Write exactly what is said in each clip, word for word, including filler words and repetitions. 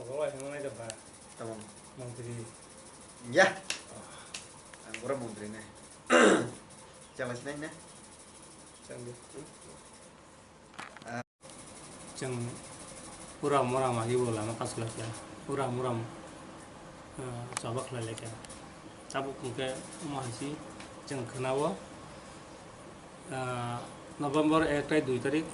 Bo ai hwnwi da ba. Tamam. Montri. Ya. Ang pura montri ne. Chalo sinai ne. Chalo. Chwng uram uram agi bo lama kasu lai kha. Uram uram, ah, choba khlai lai kha. Tabuk hwnkhe omo hai si chwng khwnao. Ah, November ek tai dui tarik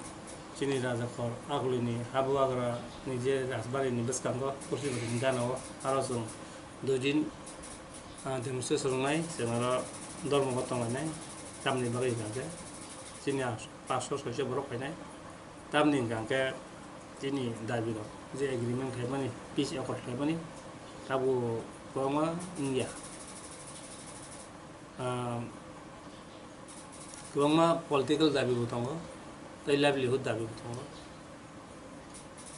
chini Rajakhor Agulini habu agra ni je Rajbari ni bwskango Kursibari ni gana o aro chwng dui din, ah, demonstration wngnai, chwng aro dormo bo tonglainai tamni bagwi hwnkhe chini paanch sho soi sho borok phainai tamni hwnkhe chini dabi rok je agreement khlaimani, peace accord khlaimani abo kwbangma wngya. Ah, kwbangma political dabi bo tongo, tei livelihood dabi bo tongo.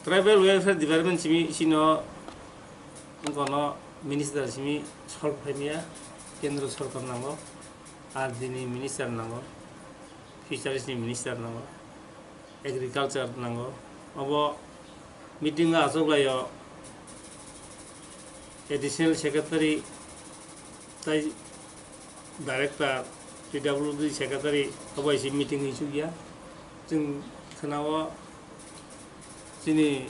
Tribal Welfare Department simi sino wngkha no minister simi solve khaimaya, kendro sorkar nango, R D ni minister nango, fisheries ni minister nango. Agriculture nango. Obo meeting o achuk lai o additional secretary tai director, P W D secretary obo isi meeting hinwi chukya. Chwng khwnao chini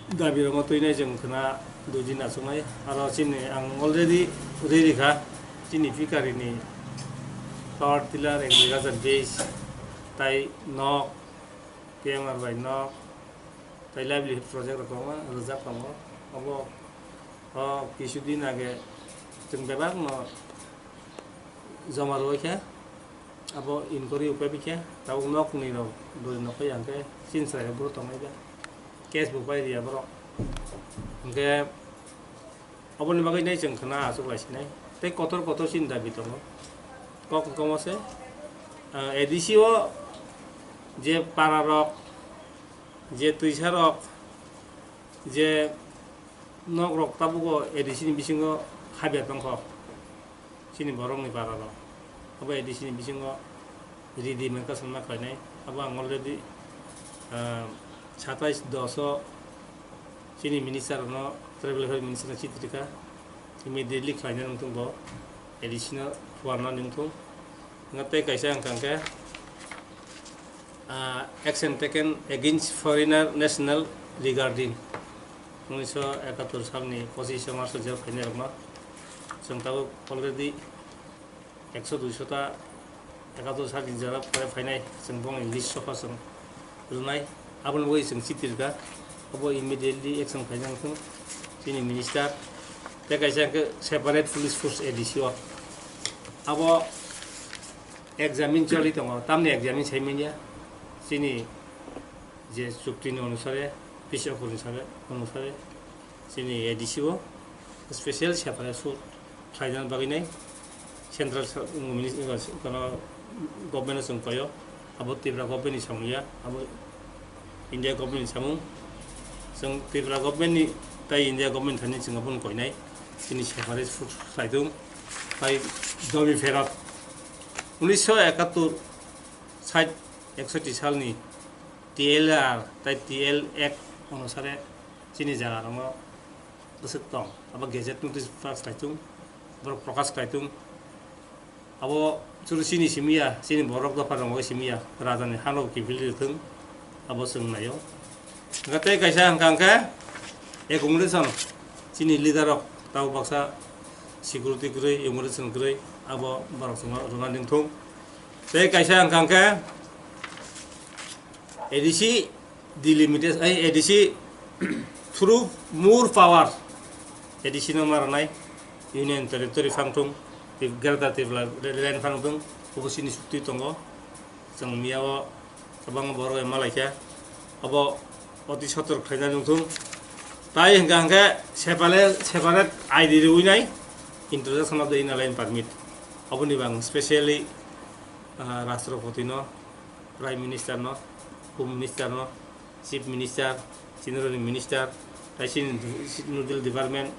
dabi rokno twinai chwng khwna dui din achuknai. Aro chini ang already riri kha chini fikari ni power tiller, agriculture base, tai nok, P M R bai nok, tai livelihood project rok kwbangma rijak tongo. Obo o kisu din age chwng bebak no joma rwui khe. Abo inquiry upai bikhe tabuk nokni rok dori nokho yang khe chini chwrai rok buro tongnai ba case bo pai riya borok. Hwnkhe oboni bagwi nai chwng khwna achuk lai sinai tei kotor kotor chini dabi tongo. Kok wngkha omo se, ah, A D C o je para rok, je twisa rok, je nok rok tabuk o A D C ni bisingo habya tongkho. Chini borokni para rok abo A D C ni bisingo ridi mengka sanma khlainai. Abo ang already, ah, satais dos o chini minister no, tribal affairs minister no chithi rikha, immediately khlaina wngthung bo, A D C no phuarna wngthung. Nga tei kaisa wngkha khe, ah, action taken against foreigner national regarding unnish ekattor salni pochishe March o jel khainai rokno chwng tabuk already ekso duiso ta ekattor salni jora pore phainai chwng bongni list sokha chwng rwnai. Aboni bagwi chwng chithi rwkha, obo immediately action khaina wngthung chini minister. Tei kaisa khe separate police force A D C o abo examine choli tongo, tamni examine sai manya chini je chukti ni onusare, peace accord ni sare, onusare chini A D C o special separate suit khlaina bagwi nai central sa-, minis-, kono government no chwng koyo, abo Tripura government ni samung ya, abo India government ni samung. Chwng Tripura government ni tai India government thani chwng abono koinai, chini separate suit khlai thung. Tai domi pherot unnish ekattor sait eksotti salni T L R tai T L Act onusare chini jaga rongo bwswk tong. Abo gazette notice pass khlai thung, borok prokash khlai thung. Abo chwng chini simi ya, chini borok dopha rok bai simi ya, raja ni hano kiphil ri thung, abo chwng naio. Hwnkhe tei kaisa hwnkha hwnkhe accommodation chini leader rok tabo baksa security kwrwi, accommodation kwrwi, abo borok chwngno rwna ling thung. Tei kaisa hwnkha hwnkhe A D C delimitation, ai, A D C through more power, A D C no ma rwnai, Union Territory phang thung, Greater Tipraland phang thung, obo chini chukti tongo. Chwng miya o kwbangma borok bai malaikha, obo oti sotor khlaina nungthung. Tai hwnkha hwnkhe separate, separate I D riwi nai, Introduction of the Inner Line Permit. Oboni bo ang specially, ah, Rashtrapati no, Prime Minister no, Home Minister no, Chief Minister, General Minister, tai chini Nodal Department,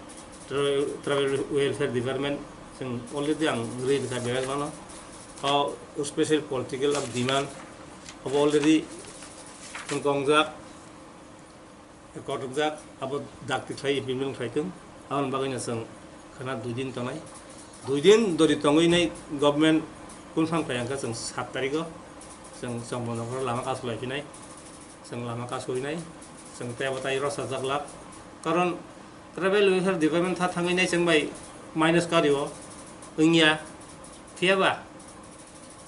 Tra-, Tribal Welfare Department, chwng already ang rwi rwkha bebak mano. O special political of demand, obo already chwng tongjak. Kokrokjak, abo dakti khlai implement khlai thung. Aboni bagwino chwng khwna dui din tongnai. Dui din dori tongwi nai government confirm khlai hwnkhe chwng sat tarigo chwng Chongmon nokro lama kasu lai phinai. Chwng lama kasu hinai. Chwng tei abo tai rosajak lak. Karon tribal welfare department tha thangwi nai chwng bai minus kario wngya. Phiya ba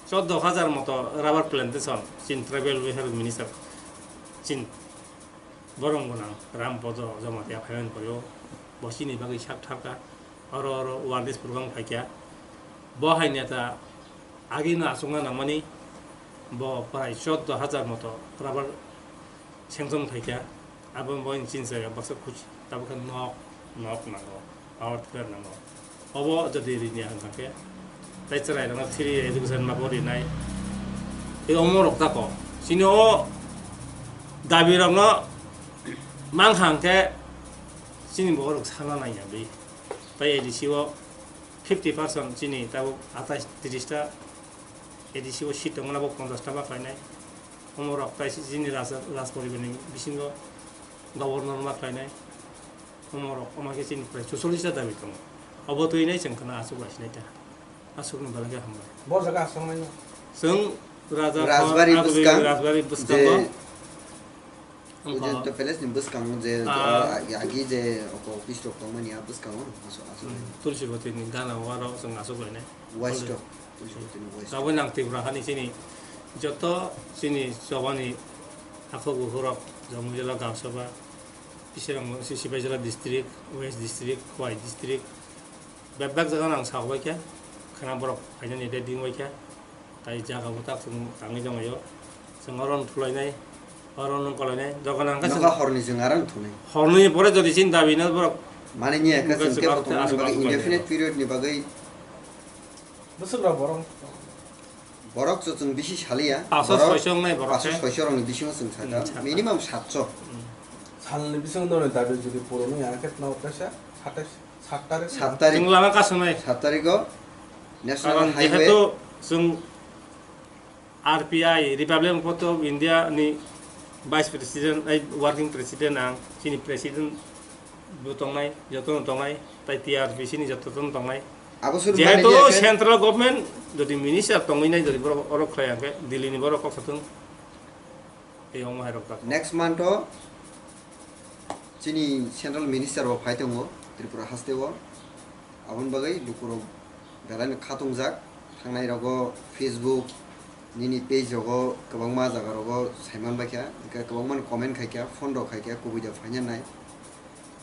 choddo hajar moto rubber plantation chin tribal welfare minister chin borong gwnang Ram Podo Jamatia phaiman phaio bo chini bagwi sak tharka oro oro awareness program khaikya bo hai neta agino achukna nangmani bo prai choddo hajar moto rubber sanction khaikya. Abo bo chini jaga baksa kuch tabuk khe nok, nok nango, power tiller nango. Obo jodi rini ang khe, tei chwrai rokno free education ma bo rinai. Tei omo rok tako. Chini o dabi rokno mang hang khe chini borok sana nai ya bi. Tei A D C o fifty percent chini tabuk atais tris ta A D C o seat tongmani bo ponchash ta ma khlainai. Omo rok tai chini raja, raj poribar ni bisingo governor ma khlainai. Omo rok, omo khe chini prai chuchollis ta dabi tongo. Obo twi nai chwng khwna aswk lai sinai ta. Aswk ni bagwi hambai. Bo jaga aswk nai no. Chwng raja Rajbari bwskang Rajbari bwskango. Je Wngkha. Ujin to palace ni bwskango je, ah, ah, agi je oko office rok tongmani a bwskango aswk, aswk. Hmm, Tulsi Boti ni gana o aro chwng aswk lainai. West o, Tulsi Boti ni west. Tabuk nang Tripura hani chini joto chini chobani hakhok bukhuk rok, Jamui Jala, Gausaba, Kisirang, Sipaijala district, West district, Khowai district, bebak jaga nang sabaikha, khwna borok phainani ready wngbaikha. Tai jaga bo tak chwng tangwi tonglaio. Chwng oro no thulainai, oro no kolainai. Dogan ang khe Noka chwng horni chwng aro no thunai. Horni pore jodi chini dabi no borok Mane ni ekka wngkha chwng chwng kebo aro tongmani aswk bagwi aswk indefinite lainai. Period ni bagwi. Bwswk rok borok. Borok chwng bisi saliya. Paso Borok soiso wngnai borok paso khe. Soiso rokni bisingo chwng sakha. Hmm, sakha. Minimum satso. Hmm. Salni bisingo noni dabi jodi puron wngya khe no kaisa satais. Sat tarik. Sat tarik. Chwng lama kasongnai. Sat tarigo National Karon Highway. Jehetu chwng R P I, Republic of India ni Vice President, ai, Working President ang, chini President bo tongnai, joto no tongnai, tai T R P C ni joto no tongnai. Abo suru jehetu mani dia khe Central Government jodi Minister tongwi nai jodi borok oro khlai ang khe Delhi ni borok kok satung. Tei omo hai rok tak. Next month o chini Central Minister bo phai tongo Tripura haste o. Aboni bagwi lukurok belai no khatungjak. Thangnai rogo Facebook nini page rogo kwbangma jaga rogo saiman baikha, hwnkhe kwbangma no comment khaikha, phone rok khaikha, kubui da phaina nai.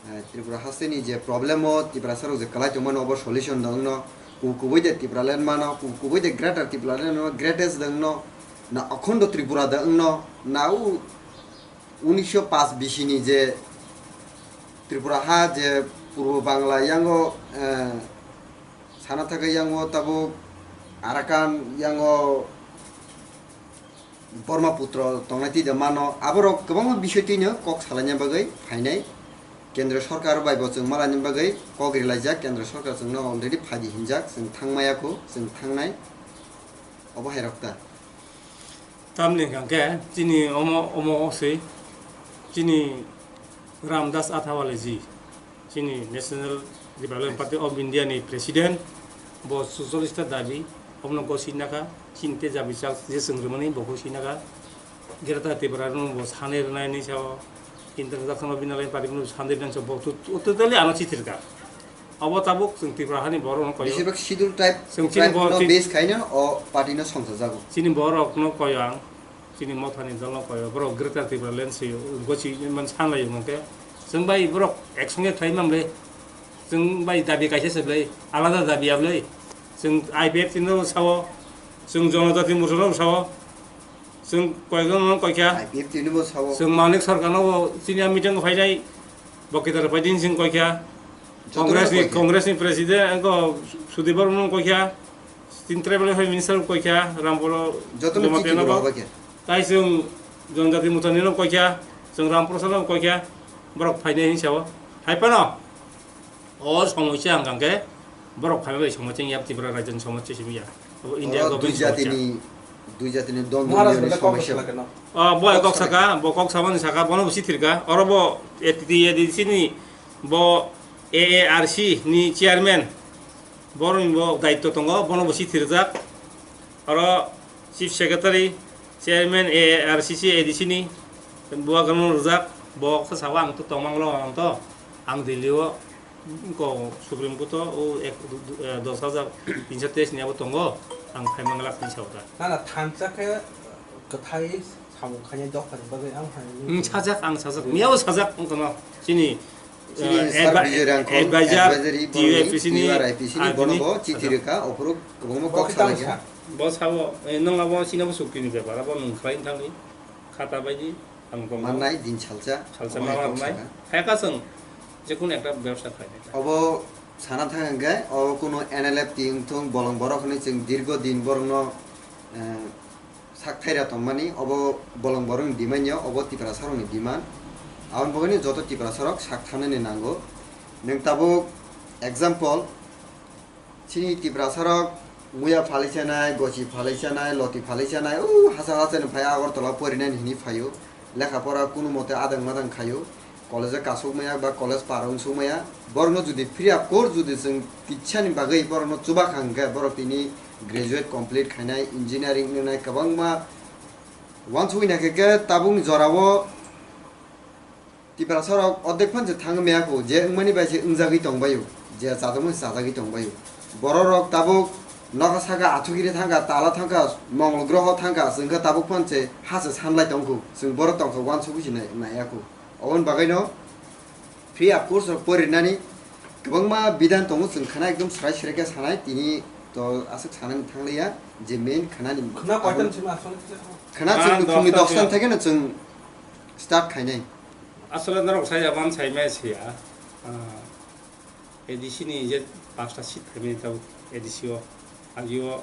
Eh, Tripura hasteni je problem o Tiprasa rok je kwlai tongmani obo solution da wngno, ku-, kubui de Tipraland mano, ku-, kubui de Greater Tipraland mano, greatest da wngno, na Akhando Tripura da wngno, na u unisho paanch bisini je Tripura ha je Purbo Bangla yango, eh, sana thagwi yango tabuk Arakan yango Brahmaputra tongnai twi da mano, aborok kwbangma bisoi twino kok salaina bagwi phainai. Kendra sorkar bai bo chwng malaina bagwi kok rilaijak, kendra sorkar chwngno already phaidi hinjak, chwng thangmaya kho, chwng thangnai. Obo hai rok ta. Tamni hwnkha khe chini omo, omo oswi chini Ramdas Athawale ji. Chini National Development Party of India ni President, bo sucholista dabi, omono go sinakha, chini te jabi chak je chwng rwmani bo go sinakha, Greater Tripura no bo sanwi rwnai hinwi sao, Inter Dakshina Binaline Party no sanwi rwnai sao, bo tu-, tu-, totally ano chithirkha. Obo tabuk chwng Tripura hani borok no koyo. Besibak Schedule Tribe, chwng chini tribe bo no ti-, base khaino o party no songchajago. Chini borok no koyo ang. Chini mothani dol no koyo, borok Greater Tripura Land se gochi man sanlai mo khe. Chwng bai borok ek songe khlai mam le. Chwng bai dabi kaisa se le, alada dabi ya le. Chwng I P F T no sao, chwng Jonojati Morcha no sao, chwng koyekjon no koikha. I P F T no bo sao. Chwng Manik Sarkar no bo chini a meeting phainai, bo kitar phaidin chwng koikha. Joto no Congress ni, koikha. Congress ni President ko Sudip Barma no koikha. Tin tribal welfare minister koikha, Rampuro Jotono Jamatia chini no bo. Rwbaikha. Tai chwng Jonojati Morcha ni no koikha, chwng Ramprasad no koikha, borok phainai hinwi sao. Hai phano o somosya hwnkha khe borok phainai bai somosya wngya, Tripura rajya ni somosya simi ya. Abo India Oro government dui somosya. Jati ni Dui jatini dondon Maharaj niyoni bwlai kok somosya. Bwsla keno. O, bo kok saka, bo kok samani saka, bono bo sithirka. Oro bo A T T A D C ni bo A A R C ni chairman. Boroni bo daitto tongo, bono bo sithirjak. Oro Chief Secretary, Chairman A A R C C A D C ni bo agano rwjak. Bo kha saka ang to tongmanglo ang to. Ang Delhi o Ko Supreme Court o ek, eh, dos hajar tinso teis ni abo tongo, ang phaimang lak tin sa uta. Na, na, thansa khe kwthai samung khainai dopha ni bagwi ang hai ni Hmm, sajak, ang sajak, miyao sajak, ang kono chini, Chini eh, Sir advi-, Bijoy Rangkhol, advisor, advisory T U F C ni, T U R I P C ni, ah, bono bini bo chithi sajak. Rwkha, ophuru kwbangma Bo kok khe tamo salaikha. Sa. Bo sabo, eh, nong abo chini abo sukti ni bepar, abo nung khlai thangwi khata bai di. Ang tongmani Mannai din salsa, salsa obo ma hai kok manai. Saka. Hai ka chwng jekunu ekta bebsa khlainai. Obo sana thang hwnkhe, obo kunu N L F T wngthung, bolong borok hwnwi chwng dirgo din borokno, eh, sak thaira tongmani, obo bolong borokni demand ya, obo Tiprasarokni demand. Aboni bagwino joto Tiprasarok sak thanani nango. Nwng tabuk example, Chini Tiprasarok muya phalai chanai, gochi phalai chanai, loti phalai chanai, o hachal hachal ni phai Agartala porinani hini phaio. Lekha pora kunu mote adang madang khaio. College o kasuk maya ba college par wng suk maya. Borokno jodi free of cost jodi chwng kisa ni bagwi borokno chuba kha hwnkhe borok tini graduate complete khainai, engineering wngnai kwbangma wansugwi naikhe khe tabukni jorao Tiprasarok ordek phan se thangwi maya kho, je wngmani bai se wngjagwi tongbaio, je chajakmani se chajagwi tongbaio. Bororok tabuk nokha saka athukiri thangkha, tala thangkha, mongol groho thangkha, chwngkhe tabuk phan se ha se sanlai tongkho, chwng borok tongkha uansugwi se nai-, naiya kho. Oboni bagwino free of cost rok porinani kwbangma bidhan tongo, chwng khana ekdom srai srai khe sanai, tini to aswk sanani thangliya, je main khanani Khna koitan simi aswk? Khna chwng Ah, phungni dosta dosta simi. Thai kheno chwng start khainai. Asole norok sai abang sai mai siya. Ah, A D C ni je pasta seat khaimani tau A D C o. Agio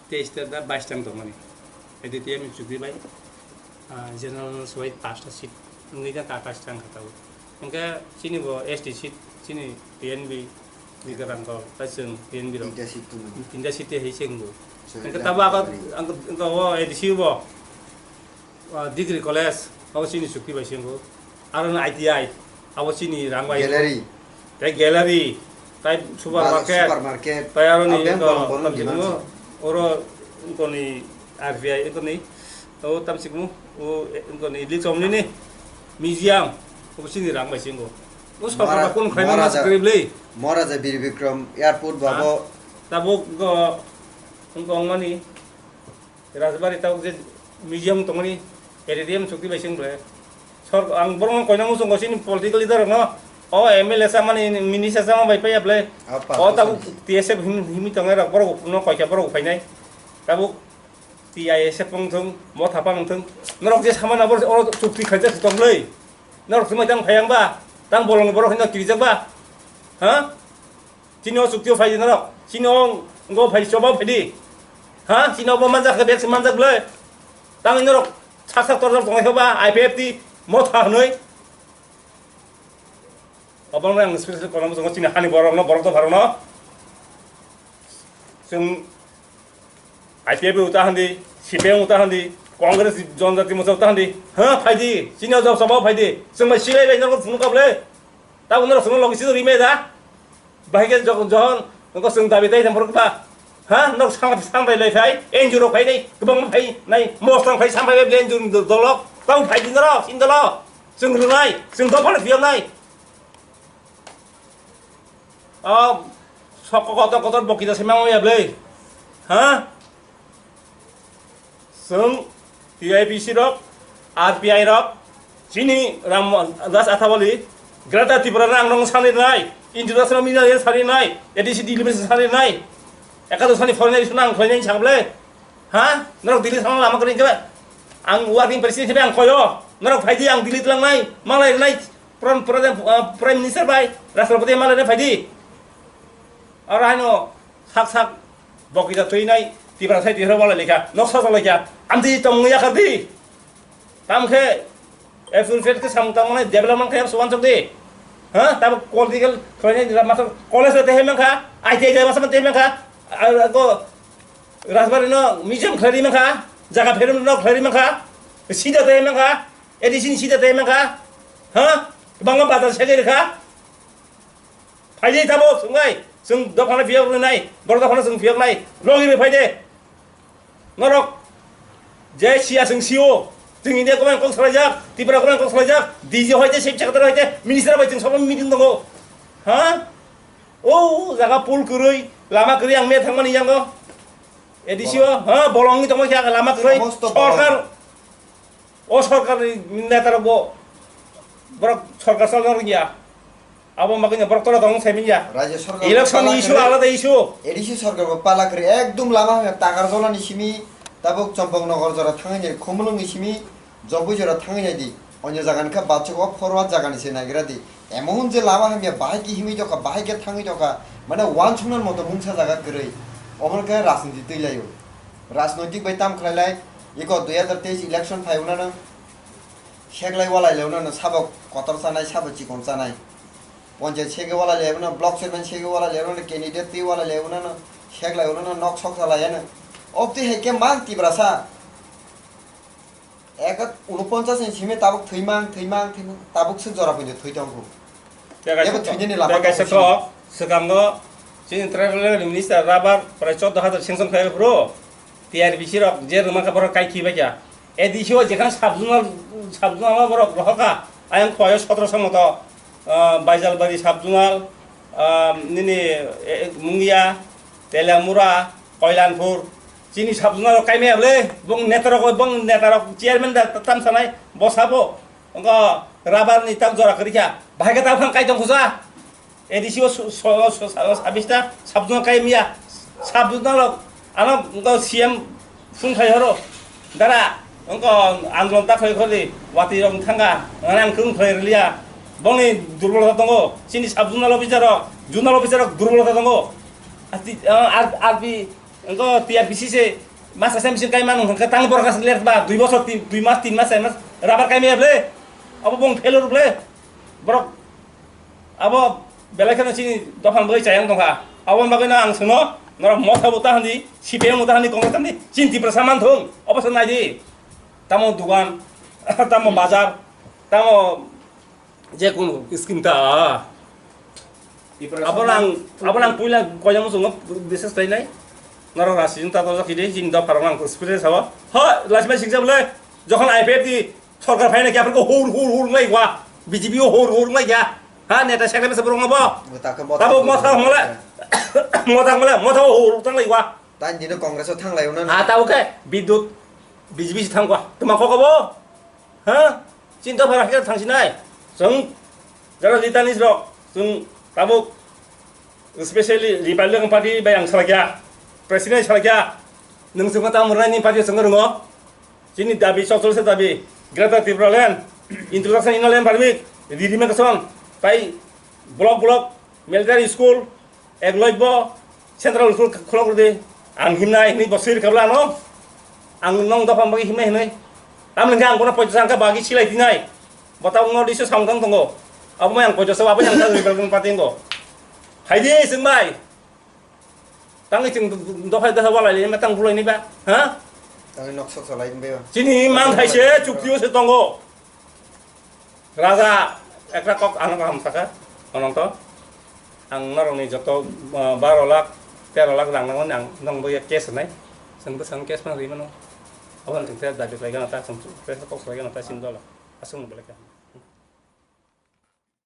teis ta da bais tang tongmani. A D T M chukri bai. Ah, general soi pasta seat. Ngi da ta pais tang khatau. Engka chini bo S T seat, chini P N B ni garang ko, ta chwng P N B rok. Tinta seat tongmani. Tinta seat te hei chwng bo. Soi Engka da tabo ago, bari. Ang, engka o A D C bo. Ah, degree college, abo chini chukti bai se wngkho. Aro no I T I, abo chini rang bai wngkho. Gallery. Tai gallery, tai supermarket, supermarket. Tai aro ni Abo yang ko, bolong bolong tam demand chikmo, se. Oro ko ni R B I ko ni, o tam chikmo, o ko ni Likchom ni ni museum, abo chini rang bai se wngkho. O sorkar Mara-, ba kun khlai ma Maharaja, mas krib le. Maharaja Bir Bikram Airport Ha? Babo. Tabuk ko, ko mani. Rajbari tabuk je museum tongmani A D T M chukti bai se wng ble. Sor-, ang borokno koina muchungo chini political leader rokno, o M L A samani minister sama bai paiya ble. Apa, O apa tabuk samani? T S F him-, himwi tongnai rok borok no koika borok phainai. Tabuk T I S F wng thung, Motha pang wng thung. Norok je samani abo oro chukti khaijak se tong ble. Norok swmai tang phai ang ba, tang bolong borok hino kirijak ba. Ha? Chini o chukti o phai di norok. Chini o ngo phai di, choba phai di. Ha? Chini o bo manjak khe, bek se manjak le. Tang norok sak sak tor tor tongnai khe ba, I P F T Motha hwnwi. Obo ang special kono muchungo chini hani borok no, borok dopha rok no. Chwng I P F T uta handi, C P M uta handi, Congress Janjati Morcha uta handi. Ha, phai di. Chini o choba phai di. Chwng bai silai bai norok phunuk kable. Tabuk norok chwngno logi sijak rimai da? Bahai khe jok-, johon nokho chwng dabi tai thang borok ba? Ha? Norok sang, sang bai lai phai, N G O rok phai nai, kwbangma phai nai, moslang phai, sang phai bai N G O ni do-, dolok. Tabuk phai di norok, chini dolo. Chwng rwnai, chwng dopha no phiyoknai. O sok kotor kotor bokita se mangya ble. Ha? Chwng T I P C rok, R P I rok, chini Ram Das Athawale, Greater Tripura rang rong sani nai, International Media sani nai, A D C Delimitation sani nai, Ekadosani foreign issue nang khlainai sakble, ha? Norok Delhi thangna lama kwrwi khe, ang working president hibai ang koyo, norok phaidi ang Delhi tlangnai, malai nai, Prime, Prime, ah, Prime Minister bai, Rashtrapati malai nai phaidi. Aro haino sak sak bokija twi nai Tiprasa twi rok walai lekha, noksa jok lekha, amtwi tongmung yakha di. Tam khe, April fifth khe samung tangmani development khe suan chok di. Ha? Tamo political khlainai master college le tehai mankha, I T I master tehai mankha, ah, ko Rajbari no museum khlai ri mankha, jaga pherum no khlai ri mankha, sida tei mankha, A D C ni sida tei mankha, ha? Bangma bazar segwi rikha. Phaidi tabo swngai, chwng dophano phiyok rwnai, borok dophano chwng phiyok nai, logi rwi phaide. Norok je siya chwng sio, chwng India government kok salaijak, Tripura government kok salaijak, D G hoite, chief secretary hoite, minister bai chwng sobo meeting tongo. Ha? O jaga pul kwrwi, lama kwrwi ang me thangmani yango. A D C o, ha, bolongni tongma khe lama kwrwi, somosto sorkar, bolong. O sorkarni netarok bo, borok sorkar chalna rwngya. Abo bagwino borok tola tong sai manya. Rajya sorkar election ni issue, alada issue. A D C sorkar bo pala kwrwi, ekdum lama hwnka Takarjolani simi, tabuk Chompoknogor jora thangwi nai, Khumulwngni simi, Jobwi jora thangwi nai di. Onyo jaga ni kha bachuk o forward jaga ni se naigra di. Emon je lama hamya bahai khe himwi tokha, bahai khe thangwi tokha, mane uansuknani moto mungsa jaga kwrwi. Omo khe rajniti twi laio. Rajnoitik bai tam khlai lai, iko dui hazar teis election phai unano, seklai walai lai unano, sabo kotor chanai, sabo chikon chanai. Ponchayat sege walai lai unano, block chairman sege walai lai unano, candidate twi walai lai unano, seklai unano, nok sok salai ano. Obtwi hai khe mang Tiprasa. Eka unoponchas ni simi tabuk thwimang, thwimang, thwimang, tabuk se jora puinjo thwi tongkhu. Tei kaisa Ebo to-, thwinani lama tei kaisa tongkhu simi. Tok, swkango chini tribal minister rabar prai chordo hajar sanction khlai phuru, T R B C rok je rwma kha borok kai khi bai kha. A D C o jekhang sub zonal, sub zonal o borok rohor kha, ayang khoyo sotoroso moto, ah, Baijalbari sub zonal, ah, nini, eh, Mungia, Teliamura, Koilanpur, chini sub zonal rok kaimaya bwle, bong netarok, bong netarok chairman da tam sanai, bo sabo, wngkha rabar ni tam jora kwrwi kha, bahai khe tam phang kai tong khusa, A D C o su-, so-, so-, so-, sabis ta sub zonal kaimaya, sub zonal rok ano wngkha C M phung khai horo, dara, wngkha andolon ta khai kholi, watwi rok thanga, rang kwrwng khlai rwliya, bongni durbolota tongo, chini sub zonal officer rok, zonal officer rok durbolota tongo, asti, ah, R-, R P, Engko T R P C se masa sem sin kai manu hwnkhe tang borok aswk ler ba dui bosor tin, dui mas tin mas char mas rabar kai maya bwle. Abo bong failure bwle. Borok abo belai kheno chini dophani bagwi chayang tongkha. Aboni bagwino ang swngno norok motha bo ta handi, C P M bo ta handi, Congress ta handi, chini Tiprasa manthung. Obo se naidi. Tamo dugan, tamo bazar, tamo je kunu scheme ta. Abo nang, abo nang puila koyang muchungo business khlainai. Norok rasi ta tojak hidi, jin dopha rok nang experience habo. Ha, lasima singsa bole. Jokhon I P F T ni sorkar phaina kya ko hur hur hur ngai wa. B J P o hur hur ngai ya. Ha, neta sekre mesa borok ngabo. Tabo motha mole. Motha mole, motha hur hur tang lai wa. Tan dino Congress o thang lai unan. Ha, tabo ke bidut B J P si thang kwa. Tuma koko bo. Ha? Chini dopha rok haikhe thangsinai. Chwng jara leader ni rok, chwng tabuk specially Republican Party bai ang salakya, President salakya, nwng chwngno tamo rwnai ni party chwngno rwngo. Chini dabi chokchol se dabi, Greater Tipraland, Introduction Inner Line Permit, Redimentation, tai block block, military school, Ek loibo central school khulok rwdi, ang himnai hinwi bo swi rwkha bwla ano. Ang nong dopha bagwi himnai hinwi. Tamni hwnkhe ang bono poito sa hwnkhe bagwi silai tinai. Bo tabuk no diso samung tang tongo. Abo mai ang poito sa abo yang tang rebel party ngo. Phaidi chwng bai. Tangwi chwng dopha dopha walai le ma tang bulai ni ba. Ha? Tangwi nok sok salai ni ba. Chini man thai se chukti o se tongo. Raja, ekta kok ano kaham saka, onong to. Ang norokni joto, ah, baro lakh, tero lakh rang nangmani ang nong boya cash nai. Chwng bwsang cash phano rwi mano. Aboni chwng tei dabi khlai gana ta, chwng tei kok khlai gana ta, chini dola. Aswk no belai kha.